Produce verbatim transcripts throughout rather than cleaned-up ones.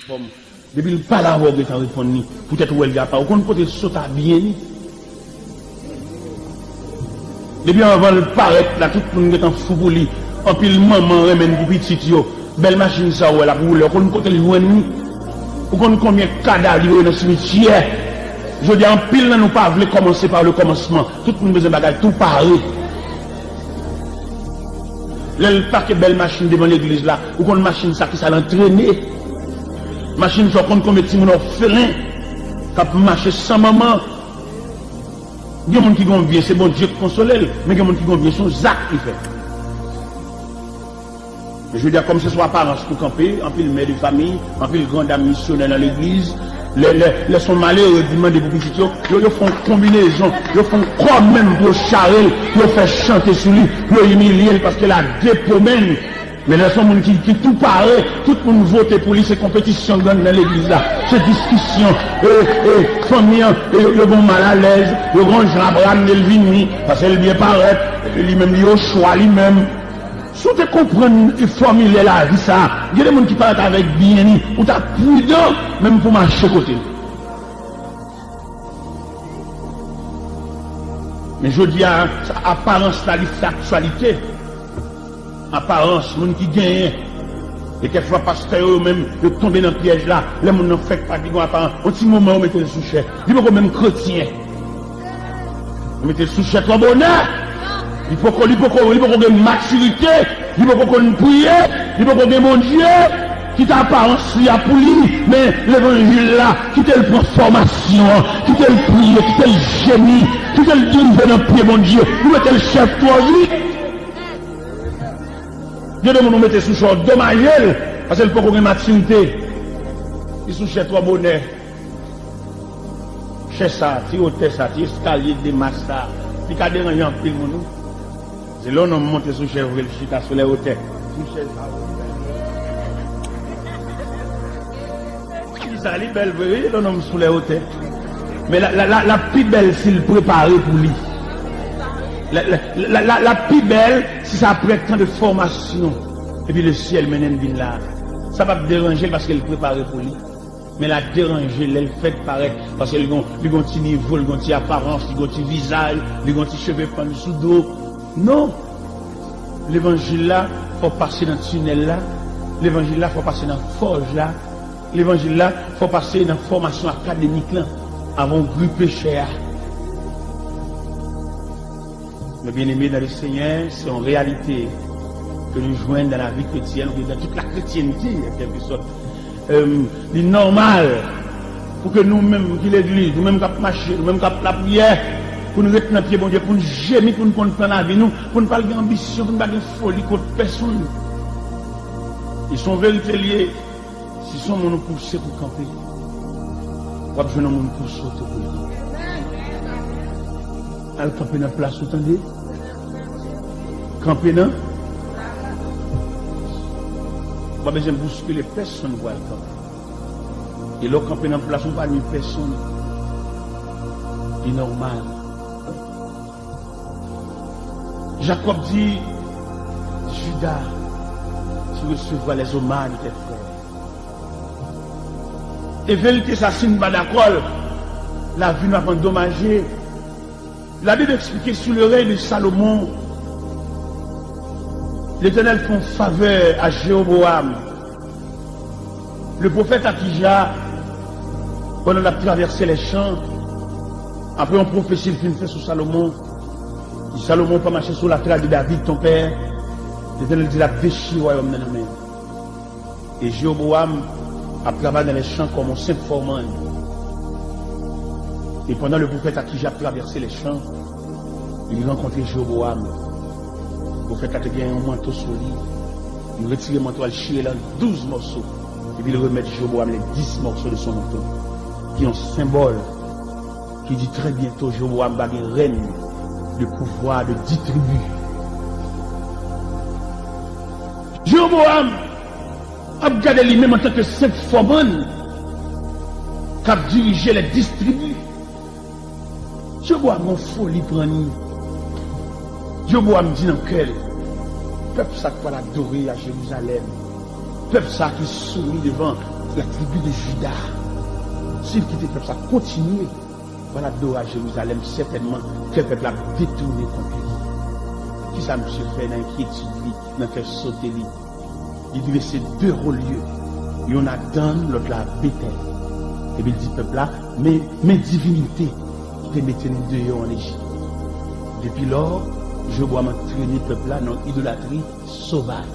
Fòm. Depi l pale avè w, w gentan reponn li. Poutèt ou wè l gen apa. Ou konn kote l sot abyen li. Depi anvan l parèt la, tout moun gentan fou pou li. Anpil manman renmen l pou pitit yo. Bèl machin sa w wè l ap woule, ou konn kote l jwenn li? Ou konn konbyen kadav li voye nan simityè? Jodi a, anpil nan nou pa vle kòmanse pa le kòmansman. Tout moun bezwen bagay tou pare. Lè l pake bèl machin devan legliz la, ou konn machin sa kisa l antrene? Machin sa, ou konn konbyen timoun òfelen k ap mache san manman? Gen moun ki gen yon byen, se Bondye k konsole l, men gen moun ki gen yon byen, se yon zak li fè. Men jodi a, kòm se sou aparans pou kanpe, anpil mè de fanmi, anpil gran dam misyonè nan legliz, lè, lè, lè se yon malere ki mande pou pitit yo, yo, yo fè yon konbinezon, yo fè yon kòb menm pou yo chare l, pou yo fè chante sou li, pou yo imilye l, paske l a de po menm. Men lè se yon moun ki, ki tou pare, tout moun vote pou li, se konpetisyon k gen nan legliz la, se diskisyon, e, e, fanmi an, e, yo, yo gen yon malalèz, yo gen yon jan ap ramne l vini, paske l byen parèt, li menm li ochwa li menm. Si w te konprann fòmilè lavi sa a, gen de moun ki parèt avèk byen li, ou ta pridan menm pou w mache kote l. Men jodi a, sa, aparans la, li fè aktyalite. Aparans, moun ki genyen. E kèk fwa, pastè yo, yo menm, yo tonbe nan pyèj la. Lè moun nan fèk pa gen yon aparans, yon ti moman, yo mete l sou chè. Li poko menm kretyen. Yo mete l sou chè twò bonè. Li poko, li poko, li poko gen matirite. Li poko konn priye. Li poko gen Bondye. Kite aparans li a pou li. Men levanjil la, kite l pran fòmasyon an. Kite l priye, kite l jeni. Kite l rive nan pye Bondye. Ou mete l chèf twò vit. Gen de moun ou mete sou chè w, domaje l, paske l poko gen matirite. Li sou chè twò bonè. Chè sa, ti wotè sa, ti eskalye de mas sa, li ka deranje anpil moun, wi. Se lè yon nonm monte sou chè vre, l chita sou lè wotè. Sou chè sa. Li sa, li bèl vre, wi, lè yon nonm sou lè wotè. Men la, la, la, l ap pi bèl si l prepare pou li. La, la, la, la, l ap pi bèl si sa apre tan de fòmasyon. Epi lesyèl mennen l vin la. Sa p ap deranje l paske l prepare pou li. Men l ap deranje lè l fèk parèt, paske l gon, li gon ti nivo, li gon ti aparans, li gon ti vizaj, li gon ti cheve fann sou do. Non! Levanjil la, fò w pase nan tinèl la. Levanjil la, fò w pase nan fòj la. Levanjil la, fò w pase nan fòmasyon akademik lan, avan w gripe chè a. Mes bien-aimés dans le Seigneur, c'est une réalité que nous jouons dans la vie chrétienne, ou bien dans toute la chrétienté, en quelque sorte. Euh, li nòmal pou ke nou menm ki legliz, nou menm k ap mache, nou menm k ap lapriyè, pou nou ret nan pye Bondye, pou nou jemi, pou nou konn plan lavi nou, pou nou pa gen anbisyon, pou nou pa gen foli kont pèsonn. E se yon verite l ye. Si se yon moun ou pouse pou kanpe, w ap jwenn yon moun pouse w tou pou l kanpe. Al kanpe nan plas ou, tande. Kanpe nan. Ou pa bezwen bouskile pèsonn pou al kanpe. E lè w kanpe nan plas ou, pa nwi pèsonn. Li nòmal. Jacob dit, Judas, tu recevras les hommages de tes frères. E verite sa, si n pa dakò l, lavi nou ap andomaje. Labib eksplike sou le rèy de Salomon, Letènèl fè yon favè a Jewoboam. Le pwofèt Akija, pandan l ap travèse lè chan, apre yon pwofesi l fin fè sou Salomon, li di, Salomon pa mache sou latra de David, ton pè, Letènèl di l ap dechire wayòm nan nan men l. E Jewoboam ap travay nan lè chan kòm yon senp fòmann. E pandan le pwofèt Akija ap travèse lè chan, li rankontre Jewoboam. Pwofèt la te gen yon manto sou li. Li retire manto a, l chire l an douz mòso. Epi l remèt Jewoboam les dix morceaux de son manteau, ki yon senbòl ki di très bientôt Jewoboam va gen rèn de pouvwa de dis tribi. Jewoboam ap gade li menm antanke senp fòmann k ap dirije les dix tribi. Jewoboam gen yon foli pran li. Jewoboam di nan kè l, pèp sa k pral adore a Jerizalèm, pèp sa ki soumi devan la tribi de Jida. Si l kite pèp sa kontinye, pral adore a Jerizalèm, sètènman, kè pèp la ap detounen kont li. Kisa misye fè nan enkyetid li, nan kè sote li? Li drese de wo lye, yonn a Dann, lòt la a Betèl. Epi l di pèp la, men, men divinite ki te mete nou deyò ann Ejip. Depi lò, Jewobowam antrene pèp la nan idolatri sovaj.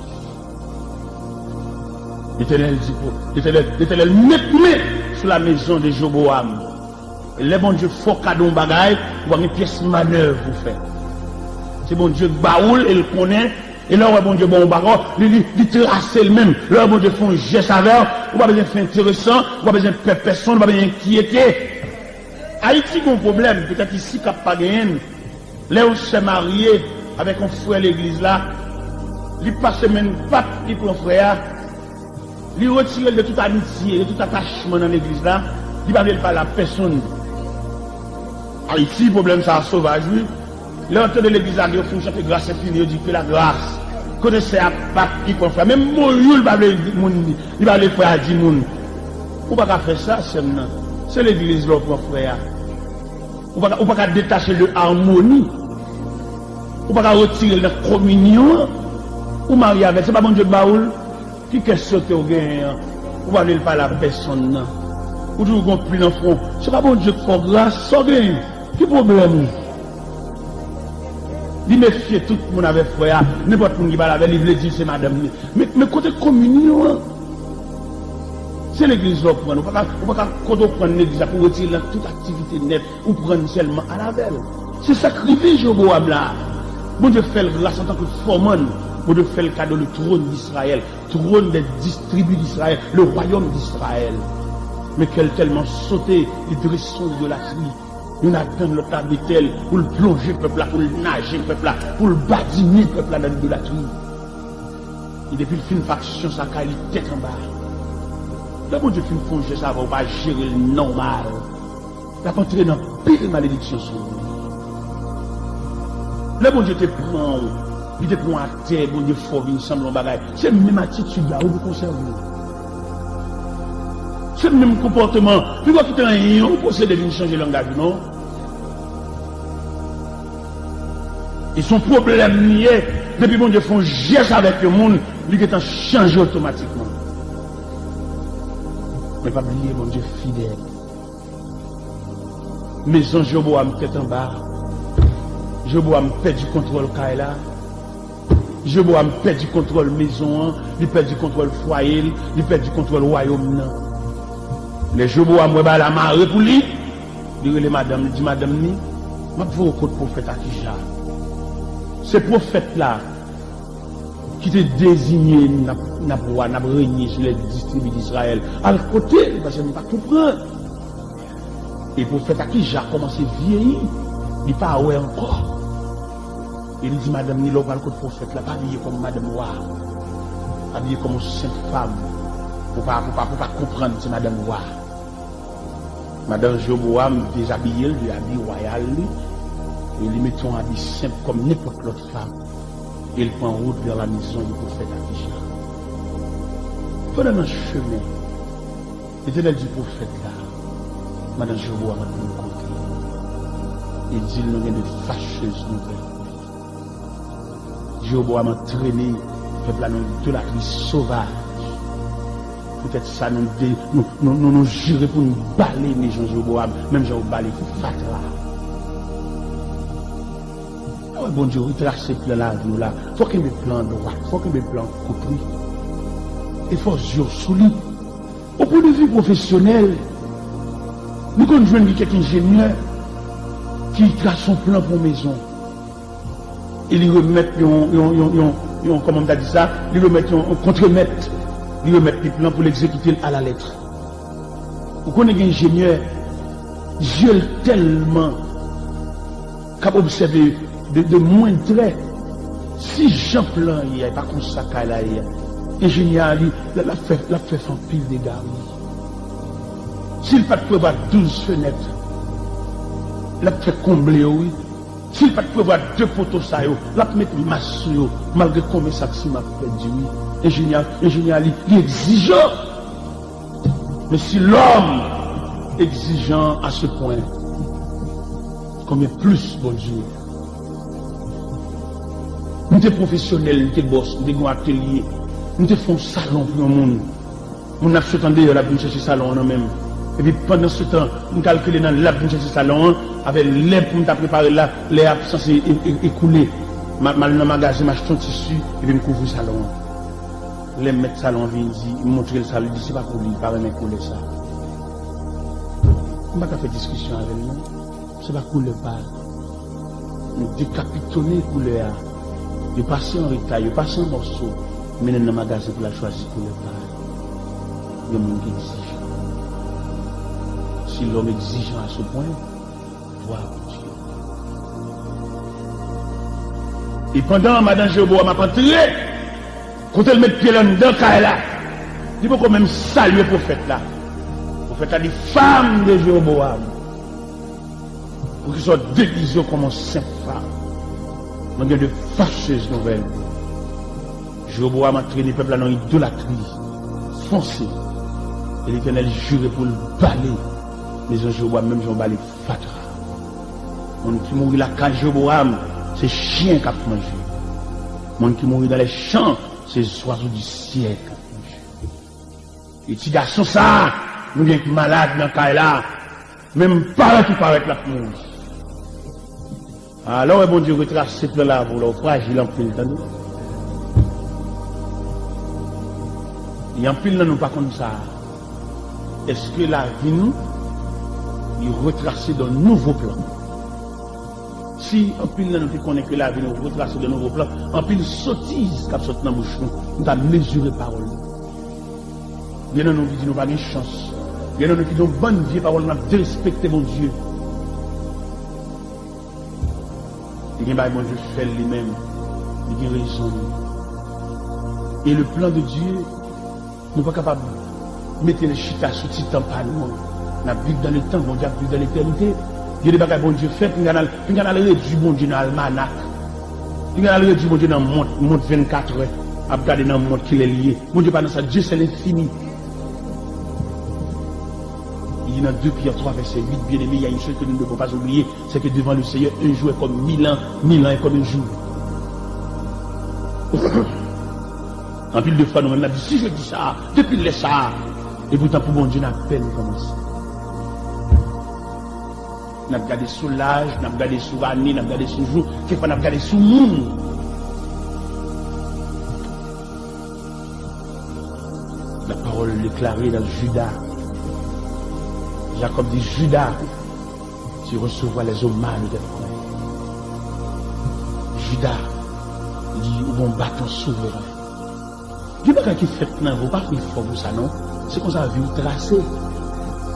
Letènèl di, Letènèl, Letènèl met men sou la maison de Jewobowam. E lè Bondye fè w kado yon bagay, ou pa gen pyès manèv pou fè. Se Bondye k ba ou l e l konnen. E lè w wè Bondye ba w yon bagay, li, li, li trase l menm. Lè w wè Bondye fè yon jès avè w, ou pa bezwen fè enteresan, ou pa bezwen pè pèsonn, ou pa bezwen enkyete. Ayiti gen yon pwoblèm, petèt isi k ap pa genyen l. Lè yon sè marye avèk yon frè legliz la, li pase men pap, li pran frè a, li retire l de tout amitye, de tout atachman nan legliz la, li pa vle l pale a pèsonn. Ayiti, pwoblèm sa a sovaj, wi. Lè yo tande legliz la, yo fin chante Grâce infinie, yo di, Que la grâce. Kote sè a pap ki pran frè a. Menm bonjou, li pa vle di moun, li pa vle frè a di moun. Ou pa ka fè sa, sè m nan. Se legliz la w pran frè a. Ou pa ka, ou pa ka detache l de amoni. Ou pa ka retire l nan kominyon an. Ou marye avè l, se pa Bondye k ba ou l. Ki kè sote w genyen an? Ou pa vle l pale a pèsonn nan. Ou toujou gon pli nan fwon. Se pa Bondye k fè w gras, sa w genyen? Ki pwoblèm ou? Li mefye tout moun avè frè a. Nenpòt moun ki pale avè l, li vle di se madanm li. Men, men kote kominyon an? Se legliz la w pran. Ou pa ka, ou pa ka, kote w pran legliz la pou w retire l nan tout aktivite nèt. Ou pran l sèlman al avè l. Se sa k rive Jewobowam la. Bondye fè l gras antanke fòmann. Bondye fè l kado le trône d'Israël, trône des dix tribus d'Israël, le royaume d'Israël. Men kè l tèlman sote, li drese yon idolatri. Yonn a Dann, lòt la Betèl, pou l plonje pèp la, pou l naje pèp la, pou l badinen pèp la nan idolatri. E depi l fin fè aksyon sa kay li tèt anba. Lè Bondye fin fè yon jès avè w, ou pa jere l nòmal, l ap antre nan pil malediksyon sou ou. Lè Bondye te pran w, li te pran w atè, Bondye fè w vin sanble yon bagay. Se menm atitid la ou pou konsève. Se menm konpòteman. Pi w kite anyen ou posede vin chanje langaj ou non. E se yon pwoblèm li ye. Depi Bondye fè yon jès avèk yon moun, li gentan chanje otomatikman. Men pa bliye, Bondye fidèl. Mezon Jewobowam tèt anba. Jewobowam pèdi kontwòl kay la. Jewobowam pèdi kontwòl mezon an. Li pèdi kontwòl fwaye l. Li pèdi kontwòl wayòm nan. Lè Jewobowam wè bagay la mare pou li, li rele madanm li, di madanm li, "M ap voye w kot pwofèt Akija." Se pwofèt la ki te deziye n ap, n ap wa, n ap renye sou lè dis tribi d'Izrayèl. Al kote l, paske m pa konprann. E pwofèt Akija kòmanse vyeyi, li pa wè ankò. E li di madanm ni, "Lè w pral kot pwofèt la, pa abiye kòm madanm wa. Abiye kòm yon senp fanm. Pou pa, pou pa, pou pa konprann se madanm wa." Madanm Jewobowam dezabiye l de abi wayal li, e li mete yon abi senp kòm nenpòt lòt fanm, e l pran wout vè la mezon de pwofèt Akija. Pandan nan chemen, Letènèl di pwofèt la, madanm Jewobowam ap vin kote l, e di l, "Nou gen de fachèz nouvèl pou li." Jewobowam antrene pèp la nan idolatri sovaj. Poutèt sa, nou, de, nou, nou, nou, nou jire pou nou bale mezon Jewobowam, menm jan yo bale fatra. Lè w wè Bondye retrase plan lavi w la, fò w kenbe plan dwat, fò w kenbe plan kout wi. E fò zye w sou li. O pwen de vi pwofesyonèl, nou konn jwenn gen kèk enjenyè ki trase yon plan pou yon mezon. E li remèt yon, yon, yon, yon, yon, kòman m ta di sa, li remèt yon, yon kontremèt, li remèt li plan pou l egzekite l alalèt. Ou konnen gen enjenyè, zye l tèlman k ap obsève de, de mwen trè. Si jan plan ye a, e pa konsa kay la ye a, enjenyè a li, l, l ap fè, l ap fè, fè anpil dega wi. Si l pa t prevwa douz fenèt, l ap fè konble yo wi. Si l pa t prevwa de poto sa yo, l ap met mas sou yo, malgre konbyen sak siman ap pèdi wi. Enjenyè, enjenyè a li, li egzijan. Mais si l'homme exigeant à ce point, combien plus Bondye? M te pwofesyonèl, m te bòs, m te gen yon atelye, m te fè yon salon pou yon moun. Moun ap sot andeyò, l ap vin chèche salon an nan men m. Epi pandansetan, m kalkile nan l ap vin chèche salon an, avè lè pou m ta prepare l la, lè a ap sanse e, e, ekoule. M a, m al nan magazen, m achte yon tisi, epi m kouvri salon an. Lè mèt salon an vin di, m montre l sa, li di se pa pou li, li pa renmen koulè sa. M pa ka fè diskisyon avè l non. Se pa koulè pa l. Nou dekapitone koulè a. Yo pase an reta, yo pase an mòso. Mennen l nan magazen pou l al chwazi koulè pa l. Yon moun ki egzijan. Si lòm egzijan a se pwen, vwa Bondye. E pandan madan Jewobowam ap antre, kote l met pye l anndan kay la, li poko menm salye pwofèt la. Pwofèt la di, Fam de Jewobowam, poukisa w degize w kòm yon senp fanm? Mwen gen de facheuses nouvelles. Jewobowam antrene pèp la nan idolatri fonse. E Letènèl jire pou l bale mezon Jewobowam menm jan w bale fatra. Moun ki mouri lakay Jewobowam, se chen k ap manje. Moun ki mouri dans les champs, se zwazo di syèl k ap manje. E ti gason sa a, nou gen k malad nan kay la, menm parèt ou parèt l ap mouri. A, lè w wè Bondye retrase plan l avè w la, w frajil anpil, tande. E anpil nan nou pa konn sa. Èske lavi nou, li retrase dans nouvo plan? Si anpil nan nou te konnen ke lavi nou retrase dans nouvo plan, anpil sotiz k ap sot nan bouch nou, nou ta mezire pawòl nou. Gen nan nou ki di nou pa gen chans. Gen nan nou ki di yon bann vye pawòl, n ap derespekte Bondye. Li gen bagay Bondye fè l li menm. Li gen rezon li. E le plan de Dieu, nou pa kapab mete l chita sou ti tan pa nou an. N ap viv dans le temps, Bondye ap viv dans l'éternité. Gen de bagay Bondye fè, pinga n al, pinga n al redui Bondye nan almanak. Pinga n al redui Bondye nan mont, mont vennkatrè, ap gade nan mont kilè li ye. Bondye pa nan sa, Dieu c'est l'infini. Il dit dans deux Pierre trois verset huit, bien-aimés, il y a une chose que nous ne devons pas oublier, c'est que devant le Seigneur, un jour est comme mille ans, mille ans est comme un jour. Anpil de fwa, nou menm, n ap di, si je di sa, depi lè sa, e poutan pou Bondye, n apèn kòmanse. N ap gade sou laj, n ap gade sou ane, n ap gade sou jou, kèkfwa n ap gade sou moun. La parole est déclarée dans Juda. Jacob dit, Juda, tu recevras les hommages de tes frères. Juda, li di, ou gon baton souvren. Gen bagay ki fèt nan vi w, pa fè efò pou sa non. Se konsa vi w trase.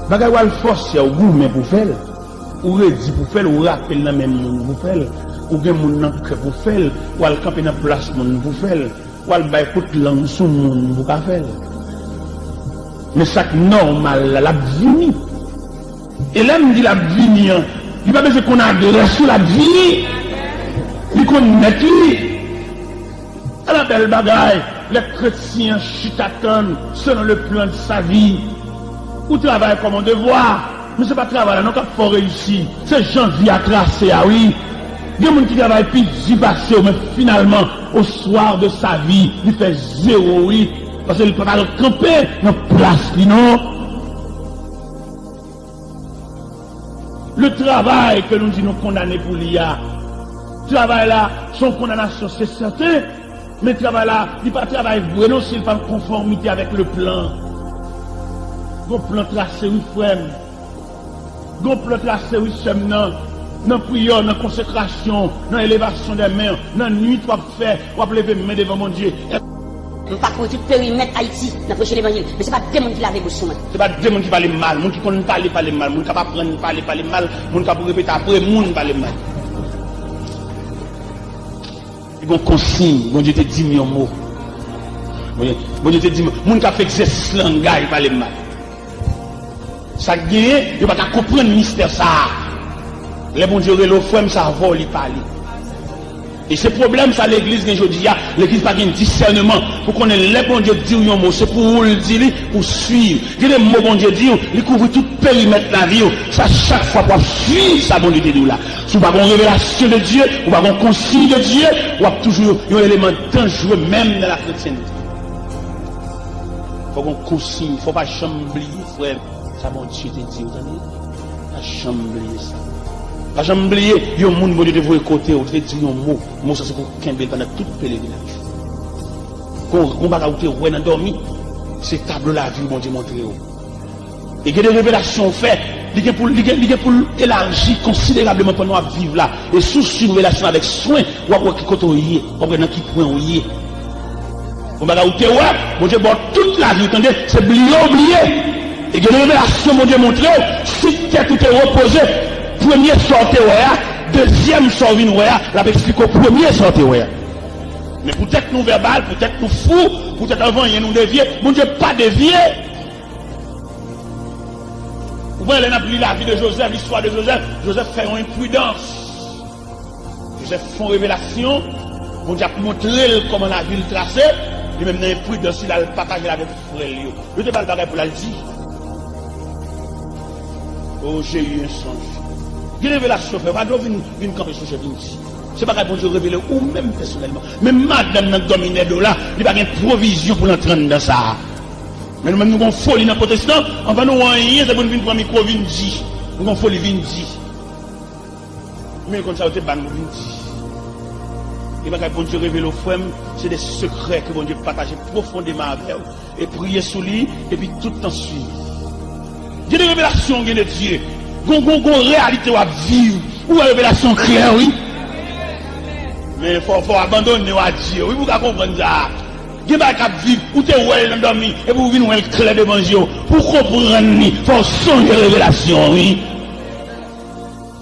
Bagay w al fòse a, ou goumen pou fè l. Ou redi pou fè l, ou rape l nan men moun pou fè l. Ou gen moun nan kè pou fè l. Ou al kanpe nan plas moun pou fè l. W al bay kout lang sou moun pou ka fè l. Men sa k nòmal la, l ap vini. E lè m di l ap vini an, li pa bezwen konn adrès ou, l ap vini. Li konn mèt li. Ala bèl bagay, lè kretyen an chita tann selon le plan de sa vie. Ou travay kòm yon devwa. Men se pa travay la non k ap fè w reyisi. Se jan vi a trase a, wi. Gen moun ki travay pi di pase w, men finalman, au soir de sa vie, li fè zewo, wi. Paske li pa t al kanpe nan plas li, non. Le travay ke nou di nou kondane pou li a, travay la, se yon kondanasyon, se sèten. Men travay la, li pa travay vre non si l pa an konfòmite avèk le plan. Gon plan trase wi frè m. Gon plan trase wi sè m nan. Nan priyè, nan konsekrasyon, nan elevasyon dè men, nan nuit w ap fè, w ap leve men devan Bondye. M pa kouvri tout perimèt Ayiti nan preche levanjil, men se pa de moun ki lave bouch sou mwen. Se pa de moun ki pale m mal, moun ki konn pale, pale m mal, moun k ap aprann pale, pale m mal, moun k ap repete apre moun pale m mal. Li gon konsiy, Bondye te di m yon mo. Bondye, Bondye te di m, moun k ap fè egzèsis langay pale m mal. Sa k genyen, yo pa ka konprann mistè sa a. Lè Bondye rele w, frè m, se avè w li pale. E se pwoblèm sa legliz gen jodi a. Legliz pa gen disèneman pou konnen lè Bondye di w yon mo, se pou ou l di li, pou w swiv. Gen de mo Bondye di w, li kouvri tout perimèt lavi w. Sa chak fwa pou w ap swiv sa Bondye te di w la. Si w pa gen yon revelasyon de Dye, ou pa gen yon konsiy de Dye, w ap toujou yon eleman danjere menm nan lakretyente. Fò w gen yon konsiy, fò w pa janm bliye, frè m. Sa Bondye te di w, tande. Pa janm bliye sa. Pa janm bliye, yon moun Bondye te voye kote w, te di w yon mo. Mo sa se pou w kenbe l pandan tout pelerinaj ou. Gon, gon bagay ou te wè nan dòmi, se tablo lavi w Bondye montre w. E gen de revelasyon ou fè, li gen pou, li gen, li gen pou l elaji konsiderableman pandan w ap viv la. E si w swiv revelasyon avèk swen, w ap wè ki kote w ye, w ap wè nan ki pwen w ye. Yon bagay ou te wè, Bondye ba w tout lavi w, tande, se bliye w bliye. E gen de revelasyon Bondye montre w, si tèt ou te repoze, premye sa w te wè a, dezyèm sa w vin wè a, l ap eksplike w premye sa w te wè a. Men poutèt nou vèbal, poutèt nou fou, poutèt anvan yè nou devye, Bondye pa devye. Ou wè, lè n ap li lavi de Jozèf, listwa de Jozèf, Jozèf fè yon enpridans. Jozèf fè yon revelasyon, Bondye ap montre l kòman lavi l trase, li menm nan enpridans li, l al pataje l avèk frè l yo. Yo te ba l bagay pou l al di. Oh, j'ai eu un songe. Gen revelasyon, frè, pa dwe vin, vin kanpe sou chè, vin di. Se bagay Bondye revele ou menm pèsonèlman. Menm madanm nan k dòmi nèg yo la, li pa gen pwovizyon pou l antre anndan sa a. Men nou menm nou gon foli nan pwotestan, anvan nou wè anyen, se pou n vin pran mikwo, vin di. Nou gon foli, vin di. Men konn sa yo te ban nou vin di. E bagay Bondye revele w, frè m, se de sekrè ke Bondye pataje pwofondeman avè w. E priye sou li, epi tout tan swiv. Gen de revelasyon gen de Dye. Gon, gon, gon reyalite w ap viv. Ou wè revelasyon klè, wi. Men fò, fò w abandone w a Dye, wi, pou w ka konprann sa. Gen bagay k ap viv, ou te wè l nan dòmi, epi ou vin wè l klè devan je w. Pou w konprann li, fò w sonje revelasyon, wi.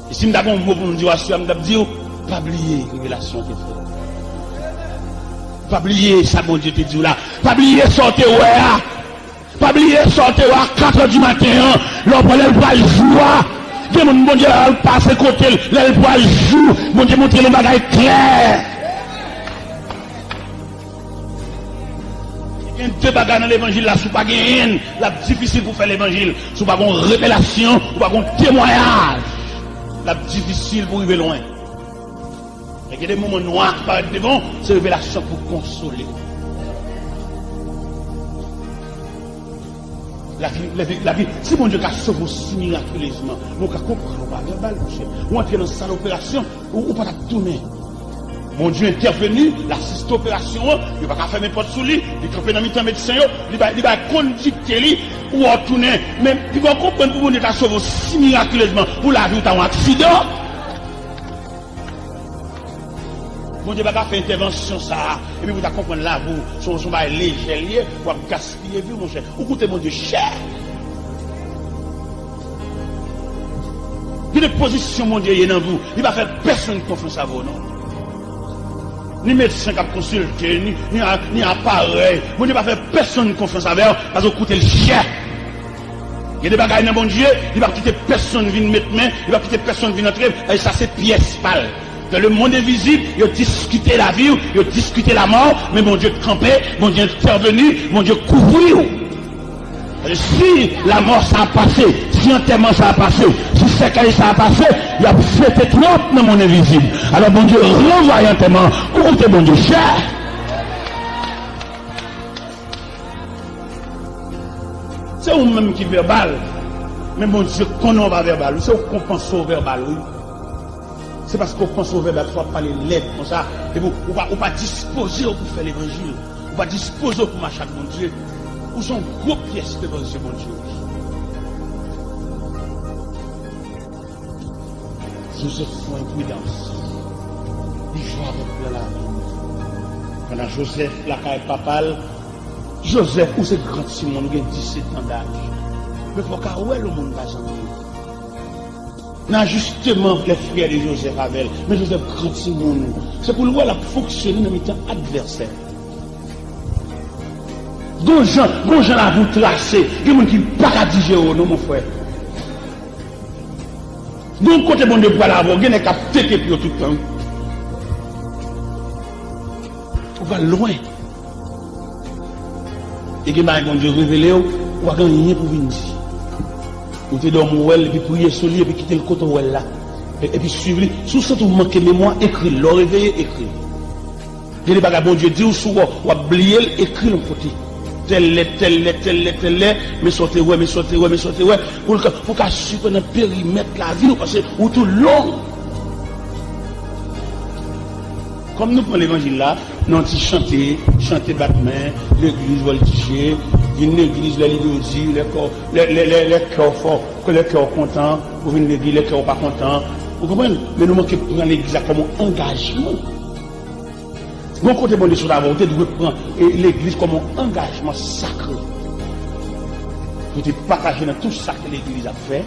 E si m ta gen yon mo pou m di w aswè a, m t ap di w, pa bliye revelasyon w te fè. Pa bliye sa Bondye te di w la. Pa bliye sa w te wè a. Pa bliye sa w te wè a katrè di maten an, lè w pran lè l pral jou a. Gen moun Bondye lè l pase kote l, lè l pral jou, Bondye montre l yon bagay klè. Gen de bagay nan levanjil la, si w pa genyen l, l ap difisil pou w fè levanjil. Si w pa gen yon revelasyon, ou pa gen yon temwayaj, l ap difisil pou w rive lwen. Men gen de moman nwa ki parèt devan w, se revelasyon pou konsole w. Lavi, lavi, lavi, si Bondye ka sove w si mirakilezman, men w ka konprann ou pa vèbal, monchè. Ou antre nan sal operasyon, ou, ou pa t ap tounen. Bondye entèveni, l asiste operasyon an, yo pa ka fèmen pòt sou li, li kanpe nan mitan medsen yo, li bay, li bay kondikte li, ou wè w tounen. Men, li fè w konprann pou Bondye ta sove w si mirakilezman, pou lavi w ta yon aksidan. Bondye pa ka fè entèvansyon sa a, epi pou ta konprann lavi w, se yon, se yon bagay lejè l ye, w ap gaspiye vi w, monchè. Ou koute Bondye chè. Gen de pozisyon Bondye ye nan vi w, li pa fè pèsonn konfyans avè w, non. Ni medsen k ap konsilte, ni, ni a, ni aparèy. Bondye pa fè pèsonn konfyans avè w, paske w koute l chè. Gen de bagay nan Bondye, li p ap kite pèsonn vin met men, li p ap kite pèsonn vin antre, e sa se pyès pa l. Dans le monde invisible, yo diskite lavi w, yo diskite lamò, men Bondye kanpe, Bondye entèveni, Bondye kouvri w. Si lamò sa a pase, si antèman sa a pase, si sèkèy sa a pase, y ap fete twòp nan mond envizib. Alò Bondye ranvwaye antèman an, ou koute Bondye chè. Se ou menm ki vèbal, men Bondye konnen w pa vèbal, wi. Se ou k panse w vèbal, wi. Se paske w panse w vèbal, w ap pale lèd konsa, epi w pa, ou pa dispoze w pou fè levanjil. Ou pa dispoze w pou mache ak Bondye. Ou se yon gwo pyès devan zye Bondye, wi. Jozèf fè yon enpridans. Li jwe avèk plan lavi. Pandan Jozèf lakay papa l, Jozèf, ou se gran timoun, ou gen disèt an daj. Men fò w ka wè lè yon moun pa janm viv. Nan ajisteman lè frè de Jozèf avè l. Men Jozèf gran timoun. Se pou l wè l ap fonksyone nan mitan advèsè. Gon jan, gon jan lavi w trase. Gen moun ki pa ka dijere w non, mon frè. Gon kote Bondye pral avè w, gen nèg k ap teke pye w tout tan. Ou pral lwen. E gen bagay Bondye revele w, ou pa gen anyen pou vin di. Ou te dòmi, ou wè l, epi priye sou li, epi kite l kote w wè l la. E- Epi swiv li. Si w santi w manke memwa, ekri l. Lè w reveye, ekri l. Gen de bagay Bondye di w, si w wè w ap bliye l, ekri l yon kote. Tèl lè, tèl lè, tèl lè, tèl lè, men sa w te wè, men sa w te wè, men sa w te wè, pou l ka, pou w ka swiv nan perimèt lavi w, paske ou tou long. Kòm nou pran levanjil la, nan ti chante, chante bat men, legliz vòltije, vin legliz lè li dodi, lè kè w, lè, lè, lè, lè kè w fò, lè kè w kontan, ou vin legliz lè kè w pa kontan. Ou konprann? Men nou manke pran legliz la kòm yon angajman. Gon kote Bondye sot avè w, ou te dwe pran, e, legliz kòm yon angajman sakre. Pou te pataje nan tout sa ke legliz ap fè,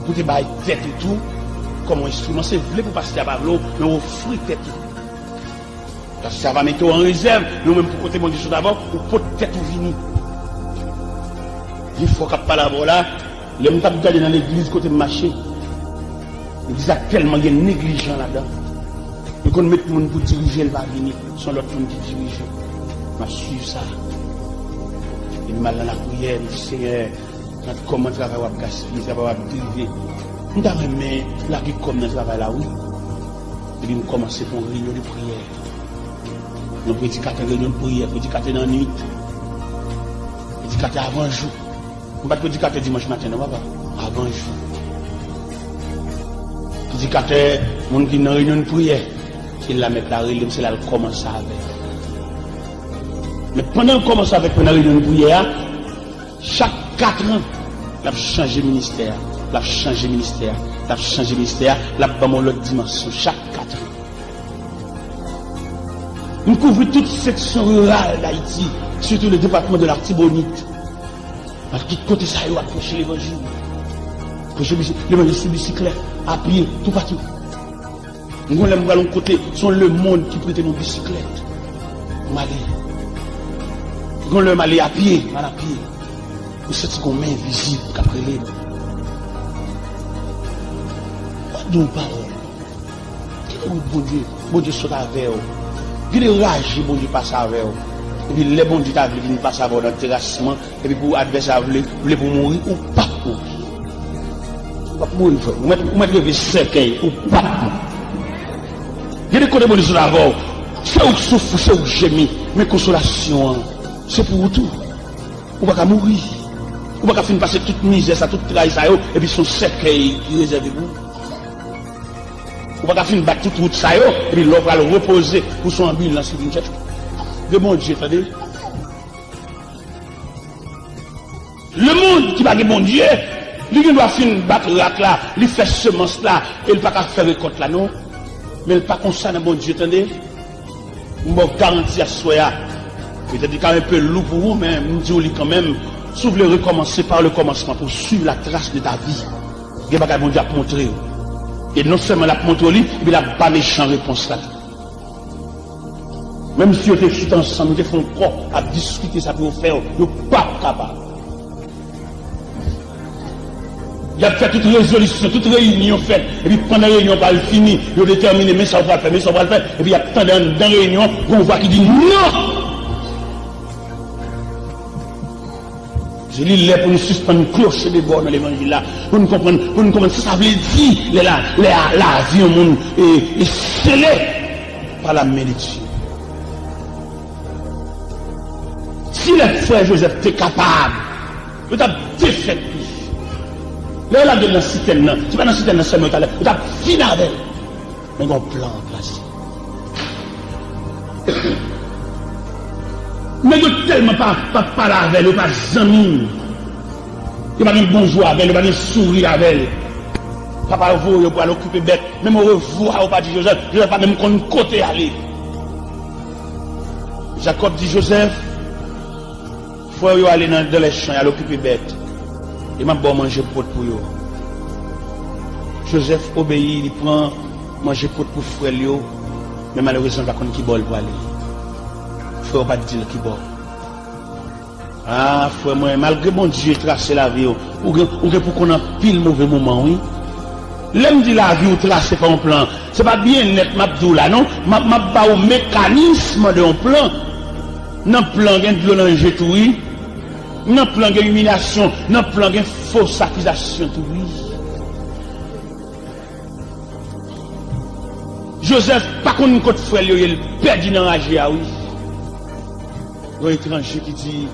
pou te bay tèt ou tou kòm yon enstriman. Se vle pou pastè a pa vle w, men w ofri tèt ou. Pastè a va mete w an rezèv, men ou menm pou kote Bondye sot avè w, ou pot tèt ou vini. Gen fwa k ap pale avè w la, lè m t ap gade nan legliz kote m mache, legliz la tèlman gen neglijan ladan. Yo konn met moun pou dirije, l pa vini. Se yon lòt moun ki dirije. M ap swiv sa. Epi m al nan lapriyè, m di, Senyè, gad kòman travay w ap gaspiye, travay w ap drive. M ta renmen lage kò m nan travay la, wi. Epi m kòmanse fè yon reyinyon de priyè. Yon predikatè reyinyon de priyè, predikatè nan nuit, predikatè avan jou. M pa t predikatè dimanch maten non, papa. Avan jou. Predikatè, moun ki nan reyinyon de priyè, se la mèt la rele m, se la l kòmanse avè m. Men pandan l kòmanse avèk mwen nan reyinyon de priyè a, chak katran, l ap chanje ministè a, l ap chanje ministè a, l ap chanje ministè a, l ap ban m yon lòt dimansyon chak katran. M kouvri tout seksyon riral Dayiti, sitou le depatman de Latibonit. Nan tout kote sa yo ap preche levanjil. Preche bisi- levanjil sou bisiklèt, a pye, toupatou. M gon lè m pral yon kote, se yon lemonn ki prete m yon bisiklèt. M ale. Gon lè m ale a pye, m al a pye. M santi gon men envizib k ap rele m. W ap di yon pawòl. Gen de wout Bondye, Bondye sot avè w. Gen de raje Bondye pase avè w. Epi lè Bondye ta vle vin pase avè w nan terasman, epi pou advèsè a vle, vle pou w mouri, ou p ap mouri. Ou p ap mouri, frè m. Ou mèt, ou mèt reve sèkèy, ou p ap mouri. Gen de kote Bondye sot avè w. Se ou k soufri, se ou k jemi, men konsolasyon an, se pou ou tou. Ou pa ka mouri. Ou pa ka fin pase tout mizè sa, tout tray sa yo, epi se yon sèkèy ki rezève pou ou. Ou pa ka fin bat tout wout sa yo, epi lè w pral repoze, ou se yon anbilans ki vin chèche w. Gen Bondye, tande. Lemonn ki pa gen Bondye, li gen dwa fin bat rak la, li fè semans la, e l pa ka fè rekòt la, non. Men l pa konsa nan Bondye, tande. M ba w garanti aswè a. Petèt li ka enpe lou pou ou, men m di w li kanmenm. Si w vle rekòmanse par le kòmansman pou w swiv la tras de ta vi, gen bagay Bondye ap montre w. E non sèlman l ap montre w li, epi l ap ba mechan repons la tou. Menm si yo te chita ansanm, yo te fè yon kò ap diskite sa pou yo fè w, yo p ap kapab. Y ap fè tout rezolisyon, tout reyinyon fèt, epi pandan reyinyon pral fini, yo detèmine, men sa w pral fè, men sa w pral fè, epi y ap tande anndan reyinyon, gon vwa ki di, non! Se li lè pou nou sispann kloche de bò nan levanjil la, pou nou konprann, pou nou konprann sa sa vle di, lè la, lè a, lavi yon moun e, e sele pa la men de Dye. Si lè frè Jozèf te kapab, yo t ap defèt li. Lè yo lage l nan sitèn nan, se pa nan sitèn nan sèlman yo t alè, yo t ap fini avè l. Men gen yon plan an plas. Nèg yo tèlman pa, pa pale avè l, yo pa zanmi l. Yo pa gen bonjou avè l, yo pa gen souri avè l. Papa yo voye yo pou al okipe bèt. Menm orevwa yo pa di Jozèf. Jozèf pa menm konn kote ale. Jakòb di Jozèf, frè w yo ale nan, dans les champs, y al okipe bèt. E m ap ba w manje pot pou yo. Jozèf obeyi, li pran manje pot pou frè l yo, men malerezman, l pa konn ki bò l pwale. Frè w pa t di l ki bò. A, frè mwen, malgre Bondye trase lavi w, ou gen, ou gen pou konn anpil move moman, wi. Lè m di lavi w trase pa yon plan, se pa byennèt m ap di w la non. M ap, m ap ba w mekanism de yon plan. Nan plan gen dlo nan je tou wi. Nan plan gen imilyasyon. Nan plan gen fos akizasyon tou wi. Jozèf pa konn kot frè l yo ye, l pèdi nan raje a wi. Yon etranje ki di,